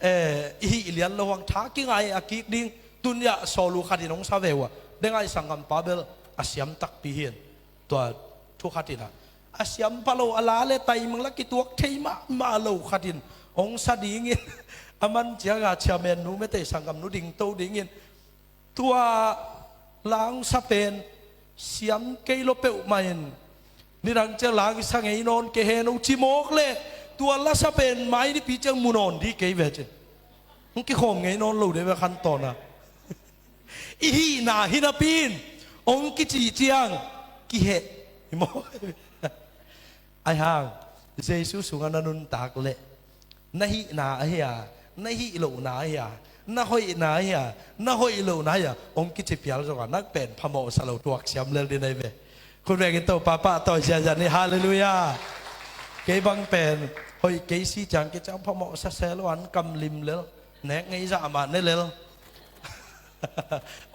eh, i hih lian lo hang tha kingai a kik ding. Tun-ah sawl uh khatin hong sa ve uh a, dengai sanggampa bel a siam takpi hi in. Tua thu khatin ah a siam pha lo a la le taimang la kituak thei mahmah lo khatin hong sa dingin a man ciangah chairman nu mete sanggam nu dingto dingin tua la hong sa pen siam kei lo peuhmah in nidang ciang la hong sa ngei nawn kei hen hong ci mawk leh tua la sa pen mai nipi ciang mu nawn dih kei ve cin. Hong kikhawm ngei nawn lo dih ve khan tawn a. I hihna hi napi in hong kici ciang kiheh hi maw? Ahi hang Jesu sungah na nuntak leh na hihna ahi a, na hih lohna ahi a, na hoihna ahi a, na hoih lohna ahi a hong kici pial zongah nang pen phamawh sa lo tuak siam lel dih nai ve. Khut vengin Topa pahtawi ziahziah ni. Halleluiah. Kei bang pen hoih kei si ciang kei ciang phamawh sa se lo an kam lim lel. Nek ngei zah mah ne lel.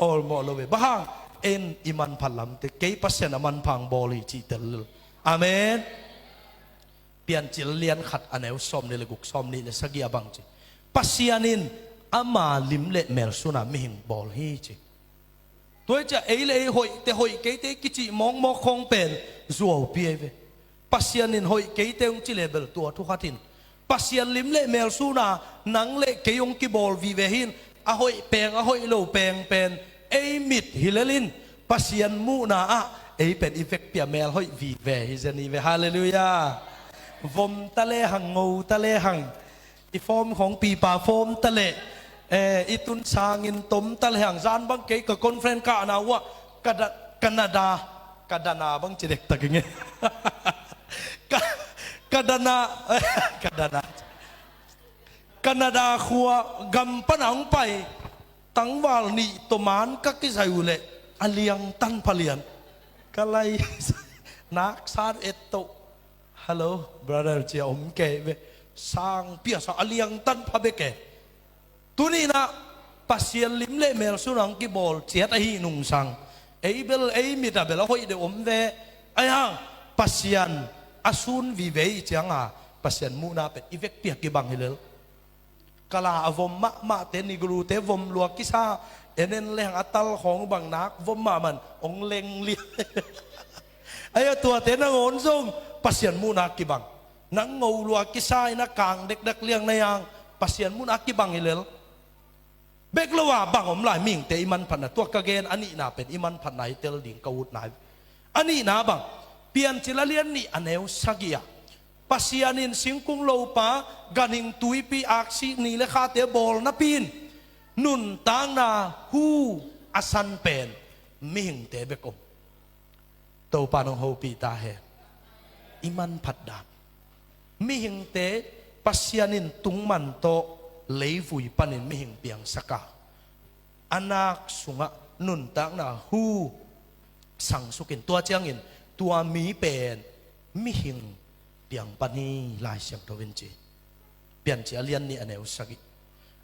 Awlmawh lo ve. Bang hang en i manphat lamte kei Pasian a manpha hong bawl hi cih tel lel. Amen. Piancil lian khat a neu sawm nih le guk, sawm nih le sagih a bang ci. Pasian in ama lim le mel suna mihing bawl hi ci. Tua hi ciah ei le ei hoihte hoih keite kicih mawkmawk khawng pen zuaupi ei ve. Pasian in hoih keite hong ci le bel tua thu khat in Pasian lim le mel suna nang le kei hong kibawl vive hi in a hoih peng a hoih lo peng pen ei mit hi lel in Pasian muhna ah ei pen i vekpi a mel hoih vive hi zen hi ve. Halleluiah. Vom ta le hang, ngo ta le hang. I form khawng pipa form ta leh, eh, i tun sangin tom ta leh hang zan bang kei ka conference kahna uh ah ka da-, Canada, ka dana bang ci dektak ing e. Ka, ka dana, ka dana. Canada khua gam pana hong pai tangval nih tawh man ka kizai uh leh a liangtan pha lian. Ka lai nak san et toh. Hello brother, cia om kei ve. Sang pia sa a liangtan pha bek e. Tuni-in ah Pasian lim le mel suna hong kibawl ciat ahi nungsang ei bel ei mit ah bel a hoih deuh om ve. Ahi hang Pasian a sun vive i cianga Pasian muhna pen i vekpi a kibang hi lel. Kala a vom mahmahte, Negrute vom lua kisa, en en lehang a tal khawng bang nak vom mahmah in hong leng lian. Ahi a tuate nangawn zong Pasian muhna kibang. Nang ngo lua kisa in a kang dekdek liang na hang Pasian muhna kibang hi lel. Bek lo a bang om lai mihingte i manphatna, tua ka gen a nihna pen i manphatna i tel ding ka utna hi. A nihna bang, Piancil a lian nih a neu sagih ah Pasian in singkung lopa, ganhing tuipi, aksi ni le khate bawl napi in nuntakna hu a san pen mihingte bek om. Topa in hong hopih ta hen. I manphat dan. Mihingte Pasian in tungman tawh leivui panin mihing piangsak a, a nak sungah nuntakna hu sangsukin tua ciangin tua mi pen mihing piang pan hi Lai Siangtho in ci. Piancil a lian nih a neu sagih.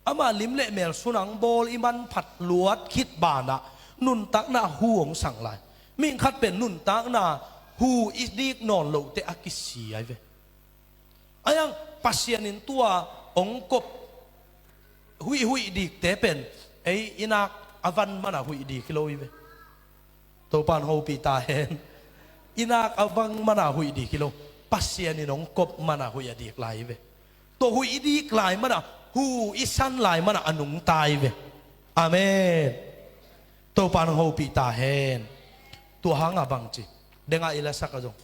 Amah lim le mel suna hong bawl i manphat luat khit banah nuntakna hu hong sang lai. Mihing khat pen nuntakna hu i nik nawn loh teh a kisia hi ve. Ahi hang Pasian in tua hong kop huihhuih dikte pen ei i nak a van mana huih dik hi lo hi ve. Topan hopih ta hen. I nak a van mana huih dik hi lo. Pasian in hong kop mana huih a dik lai hi ve. Tua huih i dik lai mana, hu i san lai mana a nungta hi ve. Amen. Topan hopih ta hen. Tua hanga bang ci, denga i lasak a zong,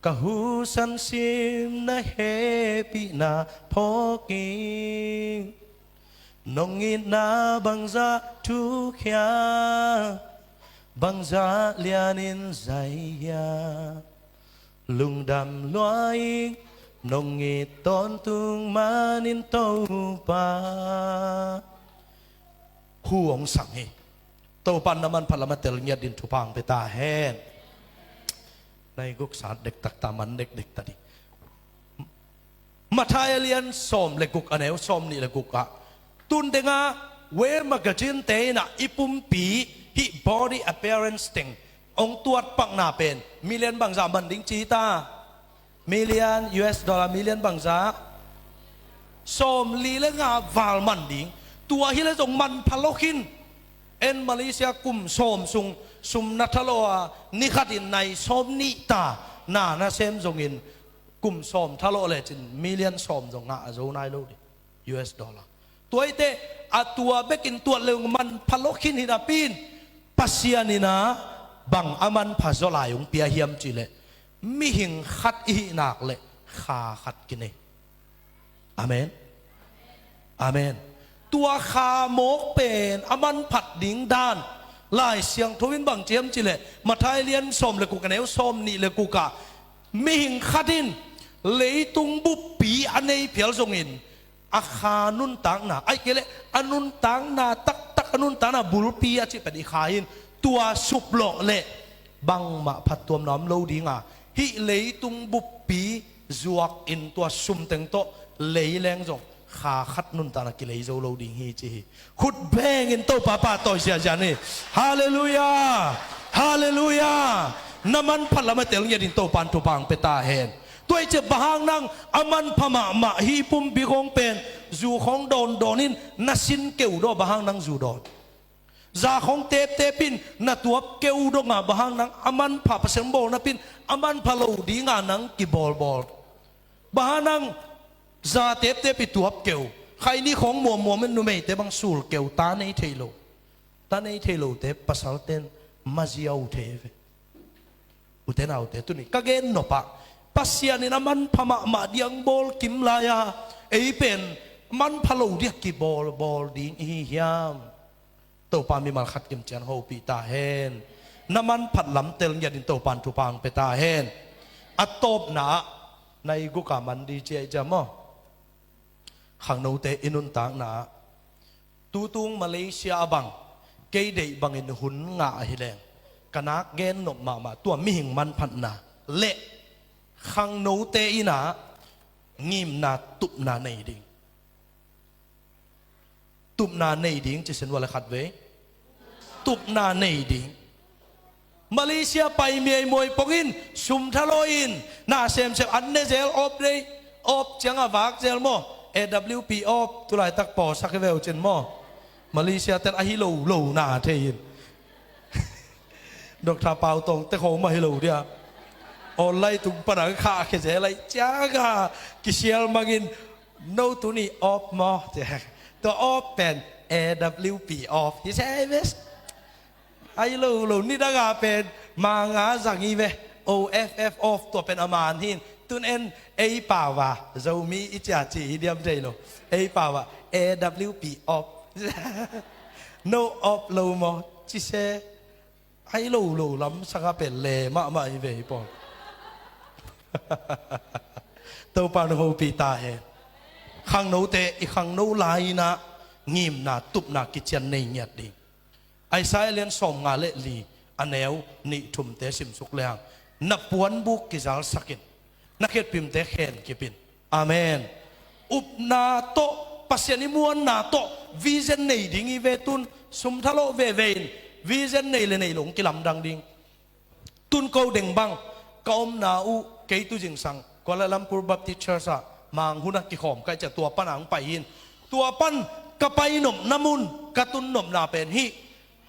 ka hu san sim na hehpihna phawk ing. Nong itna bangzah thuk hiam, bangzah lianin zai hiam. Lungdam lua ing, nong it tawntung manin Topa. Hu hong sang hi. Topan na manphat lam a tel ngiat din thupha hong pia ta hen. Nai guk sat dektak ta, man dekdek ta ding. Mathai a lian sawm le guk a neu sawm nih le guk ah, tun denga We Magazine te in ah i pumpi hih body appearance teng hong tuat pakna pen million bangzah man ding ci ta. Million U S dollar, million bangzah? Sawm li le nga val man ding. Tua hi le zong manpha lo khin. En Malaysia kum sawm sung sum na thalawh a, ni khatin nai sawm nih ta na na sem zongin, kum sawm thalawh lecin million sawm zong ngah a zo nai lo ding. U S dollar. Tua hi teh, a tua bekin tuat le manpha lo khin hi napi in, Pasian in ah bang a manpha zaw lai hong pia hiam cih leh, mihing khat i hih nak leh kha khat kinei. Amen. Amen. Tua kha mawk pen a manphat ding dan Lai Siangtho in bang ci hiam cih leh, Mathai lian sawm le guk a neu sawm nih le guk ah, mihing khat in leitung buppi a nei phial zongin, a kha nuntakna, ahih kei leh a nuntakna taktak, a nuntakna bulpi a cih pen i kha in, tua suplawh leh bangmah phattuamna om lo ding a, hih leitung buppi zuakin tua sum teng tawh lei leng zong kha khat nuntakna kilei zo lo ding hi ci hi. Khut bengin Topa pahtawi ziahziah ni. Halleluiah. Halleluiah. Na manphat lam a tel ngiat din Topan thupha hong pia ta hen. Tua hi ciah bang hang nang a manpha mahmah hih pumpi khawng pen, zu khawng dawndawn in na sin keu daw, bang hang nang zu dawn? Za khawng teptep in na tuap keu dong a, bang hang nang a manpha, Pasian bawl napi in a manpha lo ding a nang kibawlbawl? Bang hang nang za teptep i tuap keu, khaini khawng muammuam in numeite bang sul keu, ta nei thei lo. Ta nei thei lote pasalte'n maziau thei ve. Ute naute, tuni ka gen nop ah, Pasian in a manpha mahmah ding bawl kim lai-a, ei pen manpha lo ding a kibawlbawl ding i hi hiam? Topa mimal khat kim ciang hopih ta hen. Na manphat lam tel ngiat din Topan thupha hong pia ta hen. A tawpna ah, nai guk a man di ciah i ciah maw? Khangnote i nuntakna ah, tutung Malaysia a bang, kei deih bangin hun ngah ahi leng, ka nak gen nop mahmah, tua mihing manphatna leh khangnote in ah ngimna, tupna nei ding. Tupna nei ding, ci sen vua le khatvei. Tupna nei ding. Malaysia pai miaimuai pongin, sum thalawh in, na semsem an ne zel, awp dei, awp ciang a vak zel maw, A W P awp, tulaitak pawsak hi veu cin maw. Malaysia ten ahi lo lo na thei in. Doctor Pau Tawng te khawng mah hi lo dia. Online tung pana khah khia zel lai ciang a kisial mangin, no tuni awp maw, tua awp pen A W P awp hi se ves. Ai lo lo, nidang a pen manga zang hi ve. O F F off, tua pen a man hi in. Tun en ei pau a Zomi i cia ci hi diam thei lo. Ei pau a A W P off. No off lo maw, ci se. Ai lo lo lam sanga pen le mahmah hi ve hi pawl. Topa in hopih ta hen. Khangnote, i khangno lai-in ah ngimna, tupna kician nei ngiat ding. Isaiah lian sawmnga le li, a neu nih thumte simsuk leng, na puanbuk kizalsak in, na khetpimte khen kip in. Amen. Upna tawh, Pasian i muanna tawh vision nei ding hi ve tun, sum thalawh veve in, vision nei le nei lo hong kilamdang ding. Tun ko deng bang, ka omna uh, kei tu zingsang Kuala Lumpur Baptist Church ah Mang hun a kikhawm ka hih ciang tua pan a hong pai hi in. Tua pan ka pai nopna mun, ka tun nopna pen hih,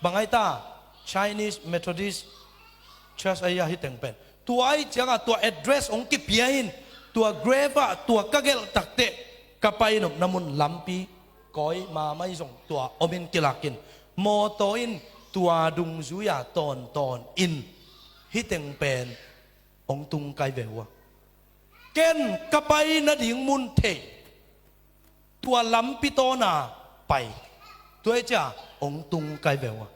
bang ai ta, Chinese Methodist Church ahi a, hih teng pen. Tua ahih ciangah tua address hong kipia in, tua grave ah tua ka gelh takteh ka pai nopna mun lampi kawi mahmah hi zong tua om in kilak in, mawtaw in tua dungzui-a tawntawn in hih teng pen hong tung kai ve uh a. Ken ka pai nading mun thei, tua lampi tawn a pai, tua ahih ciang hong tung kai ve uh a.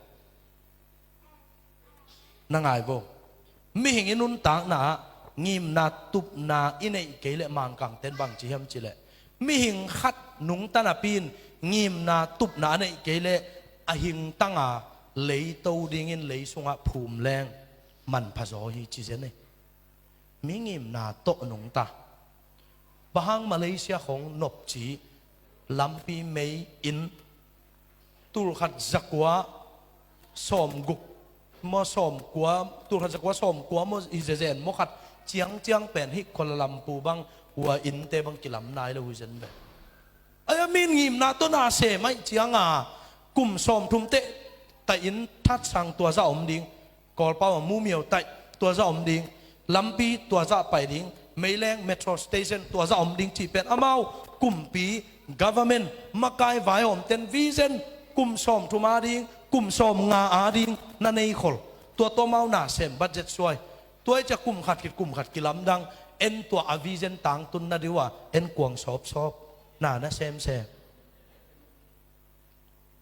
Na ngai vo. Mihing i nuntakna ah ngimna tupna i neih kei leh Mangkangte'n bang ci hiam cih leh, mihing khat nungta napi in ngimna tupna a neih kei leh a hingtang a, leito dingin lei sungah phum leng manpha zaw hi ci zen hi. Mi ngimna tawh nungta. Bang hang Malaysia khong nopci lampi mei in tulkhat zakua sawmguk maw, sawmkua, tulkhat zakua sawmkua maw, hi zezen maw khat ciangciang pen hih Kuala Lumpur bang ua innte bang kilam nai lo hi zen ve. Ai a, min ngimna tawh na sem ahih cianga kum sawmthum teh taih inn thatsang tua zah om ding, Kawlpau a Mumiau taih tua zah om ding, lampi tua zah pai ding, meileng metro station tua zah om ding cih pen amau kumpi, government, makai vaihawmte'n vision kum sawmthum a ding, kum sawmnga a ding na nei khol. Tua tawh amau na sem budget suai. Tua ahih ciang kum khat khit kum khat kilamdang, en tua a vision tangtun nading uh a en kuang sawpsawp, na na semsem.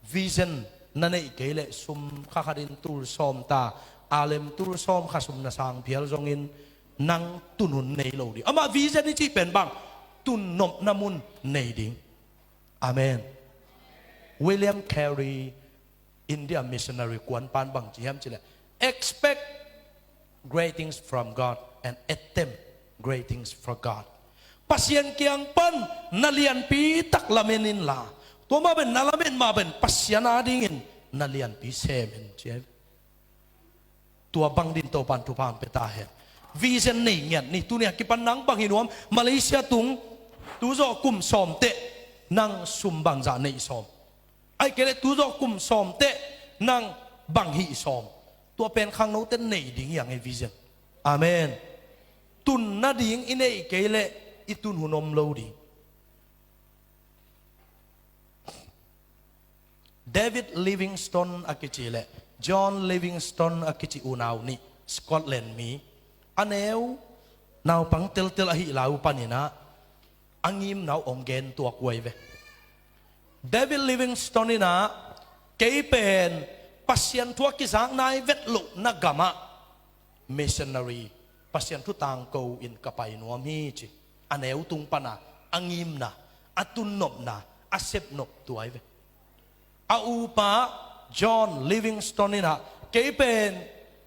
Vision na neih kei leh sum kha khat in tul sawm ta, a lem tul sawm kha sum na sang phial zongin nang tun hun nei lo ding. Amah vision i cih pen bang, tun nopna mun nei ding. Amen. William Carey, India missionary kuan pan bang ci hiam cih leh, expect great things from God and attempt great things for God. Pasian kiang pan na lianpi tak lamen inla, tua mah bangin na lamen mah bangin Pasian adingin na lianpi sem in ci hi. Tua bang dingin Topa'n thupha hong pia ta hen. Vision nei ngiat ni. Tuni a kipan nang bang hi nuam? Malaysia tung, tu zawh kum sawm teh nang sum bangzah neih sawm? Ahih kei leh tu zawh kum sawm teh nang bang hih sawm? Tua pen khangnote'n nei ding hi hang e, vision. Amen. Tun nading i neih kei leh i tun hun om lo ding. David Livingstone a kici leh John Livingstone a kici unau nih, Scotland mi, a neu naupang teltel ahih lai uh panin ah a ngimna uh hong gen tuak uh ahi ve. David Livingstone in ah, kei pen Pasian thu a kizak nai vet lohna gamah missionary, Pasian thu tangko in ka pai nuam hi ci. A neu tung pan a, a ngimna, a tunnopna, a sepnop tua ahi ve. A upa John Livingstone in ah, kei pen,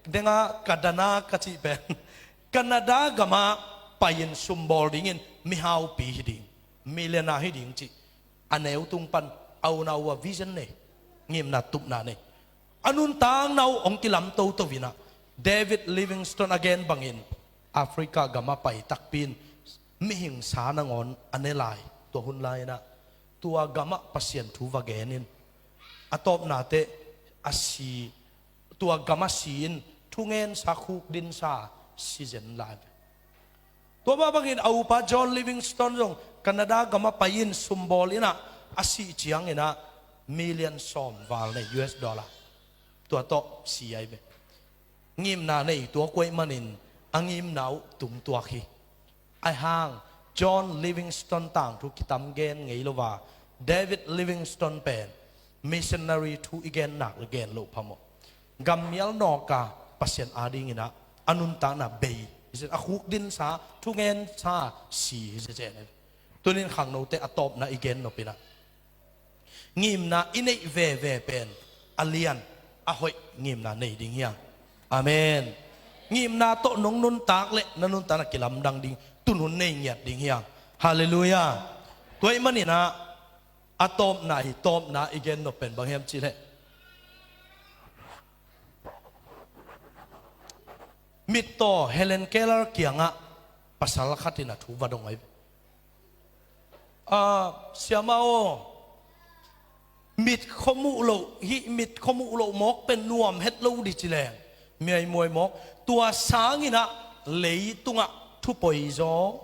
denga ka dana ka cih pen, Canada gamah pai-in sumbawl dingin mihaupi hi ding, millionaire hi ding cih. A neu tung pan a unau uh a vision nei, ngimna tupna nei. A nuntakna uh hong kilam toto in ah, David Livingstone a gen bangin Africa gamah pai takpi in mihing sa nangawn a ne lai, tua hun lai-in ah tua gamah Pasian thu va gen in, a tawpna teh a si, tua gamah si in thungensa, khukdinsa, si zen lai ve. Tua mah bangin a upa John Livingstone zong Canada gamah pai-in sumbawl in ah, a sih ciangin ah million sawm val nei, U S dollar. Tua tawh si ahi ve. Ngimna nei tuak uh ahih manin a ngimna uh tung tuak hi. Ahi hang John Livingstone tangthu kitam gen ngei lo a, David Livingstone pen missionary thu i gen nak leh gen loh phamawh. Gammial nawk a, Pasian adingin ah a nuntakna bei, a khukdinsa, thungensa si hi zen zen. Tuni in khangnote a tawpna i gen nop in ah, ngimna i neih veve pen a lian, a hoih ngimna nei ding hi hang. Amen. Ngimna tawh nong nuntak leh na nuntakna kilamdang ding, tun hun nei ngiat ding hi hang. Halleluiah. Tua ahih manin ah a tawpna hi, tawpna i gen nop pen bang hiam cih leh, mittaw Helen Keller kiangah pasal khat in a thu va dong ahi ve. A, siama aw, mit khuamuh loh, hih mit khuamuh loh mawk pen nuam het lo dih ci leng, miaimuai mawk. Tua sangin ah leitungah thu poizaw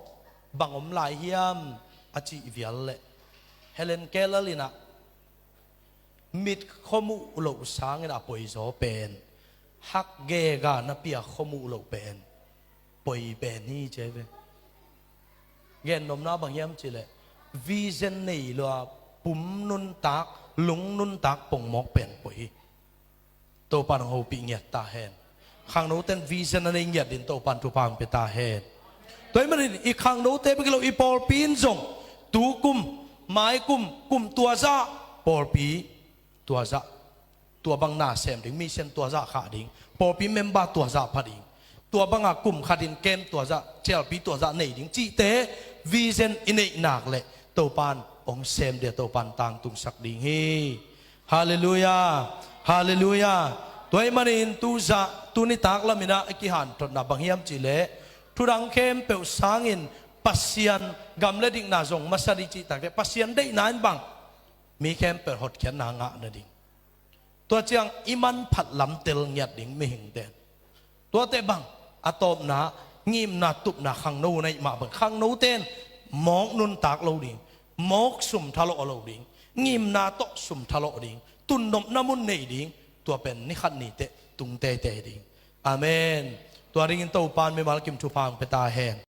bang om lai hiam a cih vial leh, Helen Keller in ah mit khuamuh loh sangin a poizaw pen hak gega na pia khuamuh loh pen poi pen hi ci ve. Gen nopna bang hiam cih leh, vision nei lo a pum nuntak, lung nuntak pongmawk pen poi hi. Topa'n hong hopih ngiat ta hen. Khangnote'n vision a nei ngiat dingin Topa'n thupha hong pia ta hen. Tua ahih manin i khangnote bek hi lo, i pawlpi in zong tu kum, mai kum, kum tua zah pawlpi tua zah, tua bang na sem ding, mission tua zah khah ding, pawlpi member tua zah pha ding, tua banga kum khatin camp tua zah, chialpi tua zah nei ding cihte vision i neih nak leh Topa'n hong sem ding a, Topa'n tangtungsak ding hi. Halleluiah. Halleluiah. Tua ahih manin tu zah, tu nitak lamin ah i kihanthotna bang hiam cih leh, thudang khempeuh sangin Pasian gam le dikna zong masa ding cih takteh, Pasian deihna in bang mi khempeuh hotkhiatna ngah nading, tua ciang i manphat lam tel ngiat ding mihingte'n. Tuate bang, a tawpna, ngimna tupna khangno na hih mah bang, khangnote'n mawk nuntak lo ding, mawk sum thalawh lo ding, ngimna tawh sum thalawh ding, tunnopna mun nei ding, tua pen ni khat ni teh tung teitei ding. Amen. Tua dingin Topa'n mimal kim thupha hong pia ta hen.